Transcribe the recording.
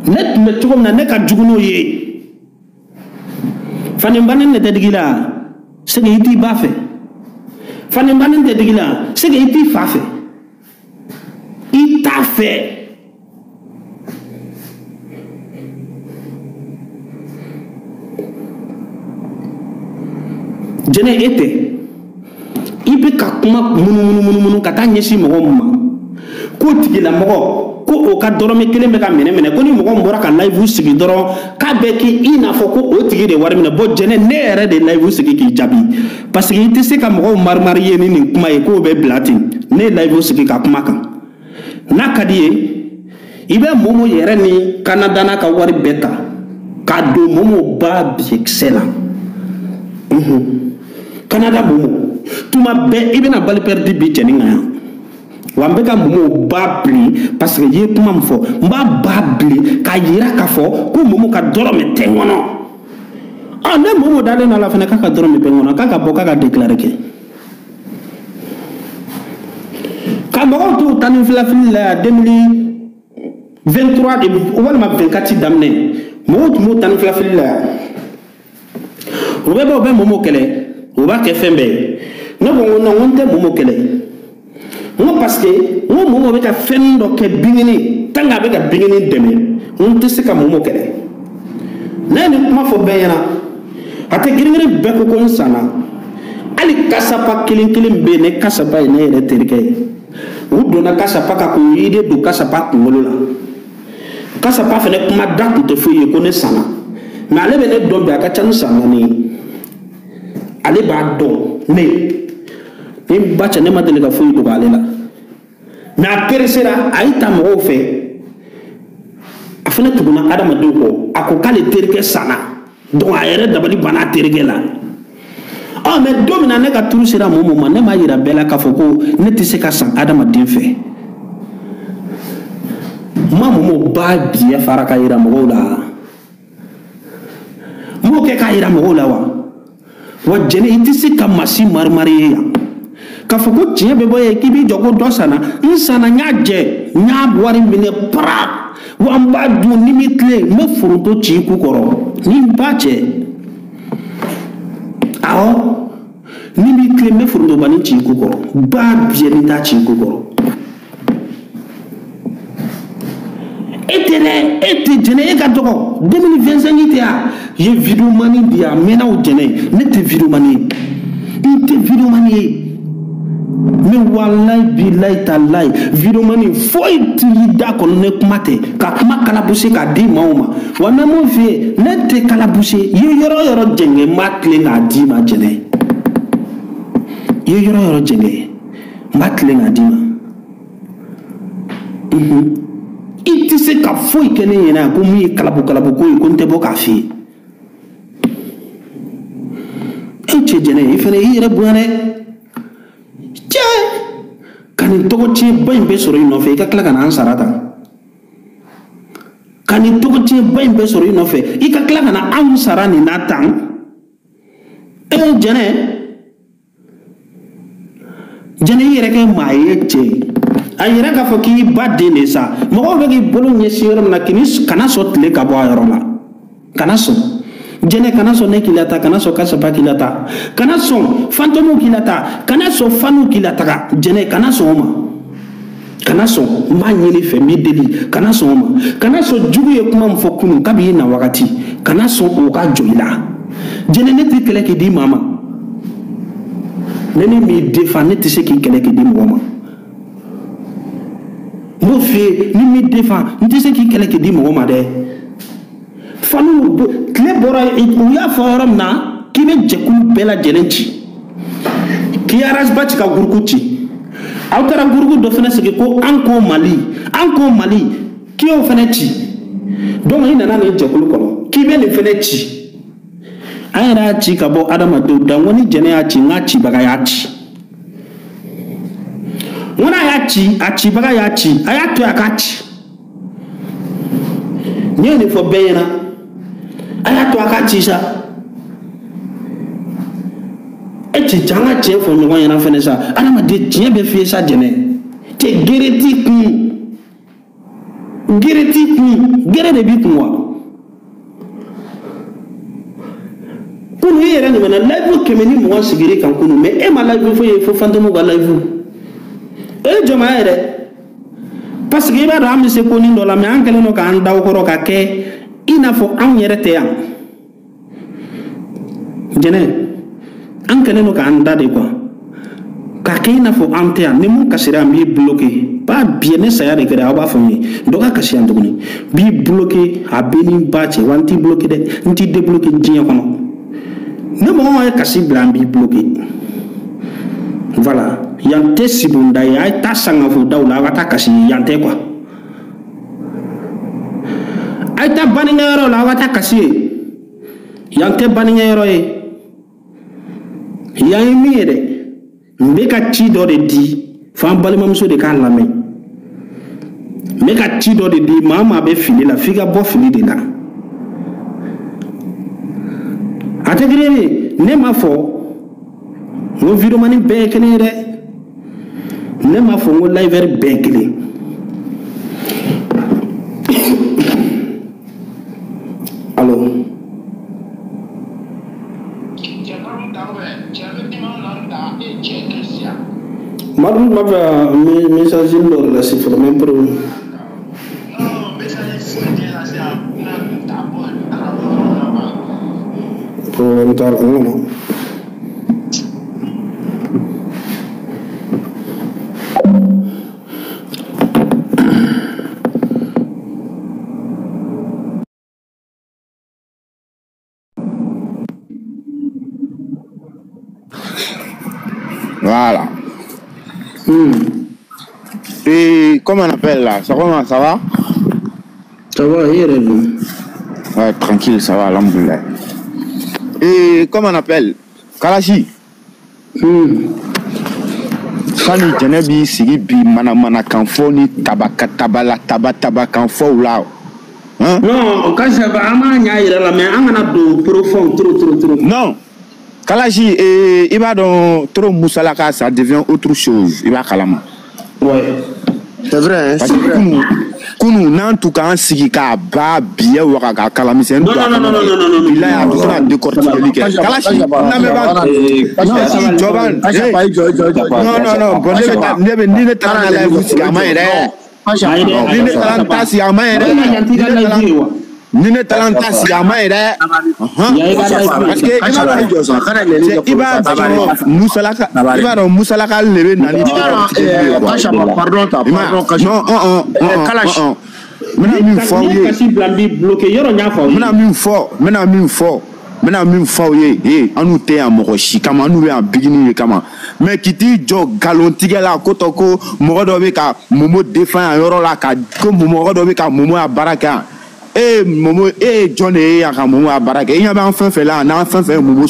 Ne tun bɛ cogo min na ne ka jugu n'o ye. Fanibanin ne tɛ digi la, c'est que i t'i ba fɛ. Fanibanin tɛ digi la, c'est que i t'i fa fɛ. I t'a fɛ. Jɛnɛ e tɛ. I bɛ ka kuma munumunu ka taa ɲɛsin mɔgɔ min ma. K'o tigilamɔgɔ ko o ka dɔrɔmɛ kelen bɛ ka minɛ minɛ ko ni mɔgɔ min bɔra ka live sigi dɔrɔn k'a bɛ k'i i n'a fɔ ko o tigi de wari minɛ. Bon Jɛnɛ ne yɛrɛ de live sigi k'i jaabi parce que i tɛ se ka mɔgɔw marimari ye ni nin kuma ye k'o bɛ bila ten. Ne ye live sigi ka kuma kan. N'a ka di ye i bɛ Momo yɛrɛ ni Canada n'a ka wari bɛɛ ta k'a don Momo ba biɲɛkisɛ la. Canada Momo tuma bɛɛ i bɛna balle perdue bi cɛnin kan yan. Wa n bɛ ka Momo ba bilen parce que i ye kuma min fɔ n b'a ba bilen k'a yira k'a fɔ ko Momo ka dɔrɔmɛ tɛ n kɔnɔ. Ɔ ne Momo dalen don a la fana k'a ka dɔrɔmɛ bɛ n kɔnɔ k'a ka bɔ k'a ka déclarer kɛ. Ka mɔgɔw t'u tan ni fila fili la yan 2023 de walima 24 daminɛ mɔgɔw tun b'u tan ni fila fili la yan. U bɛ bɔ u bɛ Momo kɛlɛ u b'a kɛ fɛn bɛɛ ye. Ne ko n ko non n ko n tɛ Momo kɛlɛ. N ko parce que n ko Momo bɛ ka fɛn dɔ kɛ bingini tant que a bɛ ka bingini dɛmɛ n ko n tɛ se ka Momo kɛlɛ. Ne ye nin kuma fɔ bɛɛ ɲɛna a tɛ girin-girin bɛɛ ko ko n sanna. Hali kasapa kelen kelen bɛ yen ne kasapa ye ne yɛrɛ terikɛ ye. U donna kasapa kan k'u idée don kasapa kunkolo la. Kasapa fɛnɛ kuma da tun tɛ foyi ye ko ne sanna. Mais ale bɛ ne dɔn bi a ka ca ni san 4 ye. Ale b'a dɔn ne. Ni ba cɛ ne ma deli ka foyi dogo ale la. Mais a peresera a y'i ta mɔgɔw fɛ. A fɛnɛ tuguna adamadenw kɔ. A ko k'ale terikɛ sanna. Donc a yɛrɛ dabali banna a terikɛ la. Ɔ mais don min na ne ka turu sera Momo ma ne m'a yira bɛɛ la k'a fɔ ko ne tɛ se ka san adamaden fɛ. N ma Momo ba biɲɛ fara ka yira mɔgɔw la. N b'o kɛ k'a yira mɔgɔw la wa? Wa Jɛnɛ i tɛ se ka maa si marimari ye yan. K'a fɔ ko tiɲɛ bɛ bɔ yen k'i b'i jɔ ko dɔ sanna. N sanna n y'a jɛ n y'a wari minɛ para. Wa n b'a dun ni m'i tilen n bɛ foronto ci i ku kɔrɔ ni n ba cɛ. Awɔ ni m'i tilen n bɛ forontobani ci i ku kɔrɔ ba biɲɛ ni t'a ci i ku kɔrɔ. E tɛ dɛ e tɛ Jɛnɛ e ka dɔgɔ 2025 tɛ yan. I ye videomani di yan a mɛnna o Jɛnɛ ne tɛ videomani ye. N tɛ videomani ye. Mais wallahi billahi tallahi videomani foyi t'i da kɔnɔ ne kuma tɛ ka kuma kalabuse k'a di maaw ma. Wa n bɛ mun f'i ye ne tɛ kalabuse i ye yɔrɔ o yɔrɔ jɛngɛ n b'a tilen k'a d'i ma Jɛnɛ. I ye yɔrɔ o yɔrɔ jɛngɛ n b'a tilen k'a d'i ma. I tɛ se ka foyi kɛ ne ɲɛna ko min ye kalabu kalabu ko ye ko n tɛ bɔ k'a f'i ye. E cɛ Jɛnɛ i fɛnɛ i yɛrɛ bonya dɛ. Cɛ ka nin tɔgɔ tiɲɛba in bɛɛ sɔrɔ i nɔfɛ i ka tila ka na an sara tan. Ka nin tɔgɔ tiɲɛba in bɛɛ sɔrɔ i nɔfɛ i ka tila ka na anw sara nin na tan. E Jɛnɛ Jɛnɛ i yɛrɛ kɛ maa ye cɛ. A yɛrɛ k'a fɔ k'i ba den de sa. Mɔgɔw bɛ k'i bolo ɲɛsin yɔrɔ min na k'i kana sɔn tile ka bɔ a yɔrɔ la. Kana sɔn. Jɛnɛ kana sɔn ne k'i lata, kana sɔn kasapa k'i lata, kana sɔn fantɔmuw k'i lata, kana sɔn fanuw k'i lataga. Jɛnɛ kana sɔn o ma. Kana sɔn, n b'a ɲini fɛ, n b'i deli, kana sɔn o ma. Kana sɔn jugu ye kuma min fɔ kunun kabi i na wagati, kana sɔn o ka jɔ i la. Jɛnɛ ne t'i kɛlɛ k'i di maa ma. Ne ni m'i defa, ne tɛ se k'i kɛlɛ k'i di mɔgɔ ma. N b'o f'i ye, ni m'i defa, n tɛ se k'i kɛlɛ k'i di mɔgɔ ma dɛ. Fanu tile bɔra u y'a fɔ yɔrɔ min na k'i bɛ jɛkulu bɛɛ lajɛlen ci. K'i arasba ci ka guruku ci. Aw taara guruku dɔ fana sigi ko an ko Mali, an ko Mali, k'i y'o fana ci. Donc i nana nin jɛkulu kɔnɔ k'i bɛ nin fana ci. An yɛrɛ y'a ci ka bɔ adamadenw da, n ko ni Jɛnɛ y'a ci, n k'a cibaga y'a ci. N ko n'a y'a ci, a cibaga y'a ci, a y'a to yen a k'a ci. N ye nin fɔ bɛɛ ɲɛna. A y'a to a k'a ci sa. E cɛ an ka tiɲɛ fɔ ɲɔgɔn ɲɛna fɛnɛ sa. Adamaden tiɲɛ bɛ f'i ye sa Jɛnɛ. Cɛ gere t'i kun. Gere t'i kun, gere de b'i kun wa. Kunu i yɛrɛ ɲuman na live 120 sigiri kan kunu, mais e ma live foyi ye fo fantôme ka live. O ye jɔnmaya ye dɛ. Parce que i b'a dɔn an bɛ se ko nin dɔ la, mais an kɛlen don k'an da o kɔrɔ ka kɛ i n'a fɔ anw yɛrɛ tɛ yan. Jɛnɛ, an kɛlen don k'an da de quoi. K'a kɛ i n'a fɔ an tɛ yan. Ni mun kasira an b'i bloqué. Ba bi ne saya de kɛra aw b'a fɔ n ye. Dɔ ka kasi yan tuguni. B'i bloqué a bɛ ni ba cɛ wa n t'i bloqué dɛ. N t'i débloqué diɲɛ kɔnɔ. Ni mɔgɔ ye kasi bila an b'i bloqué. Voilà. Yan tɛ sibonda ye, a ye taa sangafo daw la, aw ka taa kasi yan tɛ quoi. A ye taa baninkɛyɔrɔ la, aw ka taa kasi yen. Yan tɛ baninkɛyɔrɔ ye. Yan ye min ye dɛ, n bɛ ka ci dɔ de di fo an balimamuso de k'a lamɛn. N bɛ ka ci dɔ de di maa o maa bɛ fili la, f'i ka bɔ fili de la. A tɛ kelen ye, ne m'a fɔ n ko vidéoman bɛɛ ye kelen ye dɛ. Ne m'a fɔ n ko liveur bɛɛ ye kelen. Allo. Madu tun b'a fɛ ka message dɔ de lase fɔlɔ, mais problème. Problème t'a la, non non. Voilà. Et comment on appelle là? Ça va, ça va? Ça va, il est bon. Ouais, tranquille, ça va, alhamdoulilah. Et comment on appelle? Kalashi. Sani jɛnɛ b'i sigi bi mana kan fɔ ni tabaka tabala taba taba kan fɔw la. Hein? Non, quand ça va, an b'a ɲa yɛrɛ la, mais an kana don profond trop trop trop. Non. Kalashi, i b'a dɔn trop musalaka, ça devient autre chose. I b'a kalama. Ouais. C'est vrai, hein, c'est vrai. Kunu n'an tun k'an sigi k'a ba biyɛ waga k'a kalamisɛnnin don a kɔnɔ. Non non non non non. Bilayi a tun tɛna décortiquer kɛ. Kalashi, lamɛnbaa. Jɔban. Non non non, bon ne bɛ taa ne bɛ ni ne taara n ka live sigi a ma ɲi dɛ. Ni ne taara n ta sigi a ma ɲi dɛ. Ni ne taara n ta sigi a ma ɲi dɛ. Parce que i b'a dɔn musalaka, i b'a dɔn musalaka le bɛ na ni décortiquer ye quoi. Pardon ta, pardon Kashi. Non, Kalashi. N bɛna min fɔ aw ye. Kasi bila n b'i bloqué yɔrɔ n y'a fɔ aw ye. N bɛna min fɔ, n bɛna min fɔ. N bɛna min fɔ aw ye, an n'u tɛ yan mɔgɔ si kama, an n'u bɛ yan bigini de kama. Mais k'i t'i jɔ nkalontigɛ la ko tɔ ko mɔgɔ dɔ bɛ ka Momo défend yan yɔrɔ la, ka ko mɔgɔ dɔ bɛ ka Momo ya baara kɛ yan. E Momo, e ye jɔn de ye yan ka Momo ya baara kɛ? I ɲɛ bɛ an fɛn fɛn la yan, n'an fɛn fɛn ye Momo.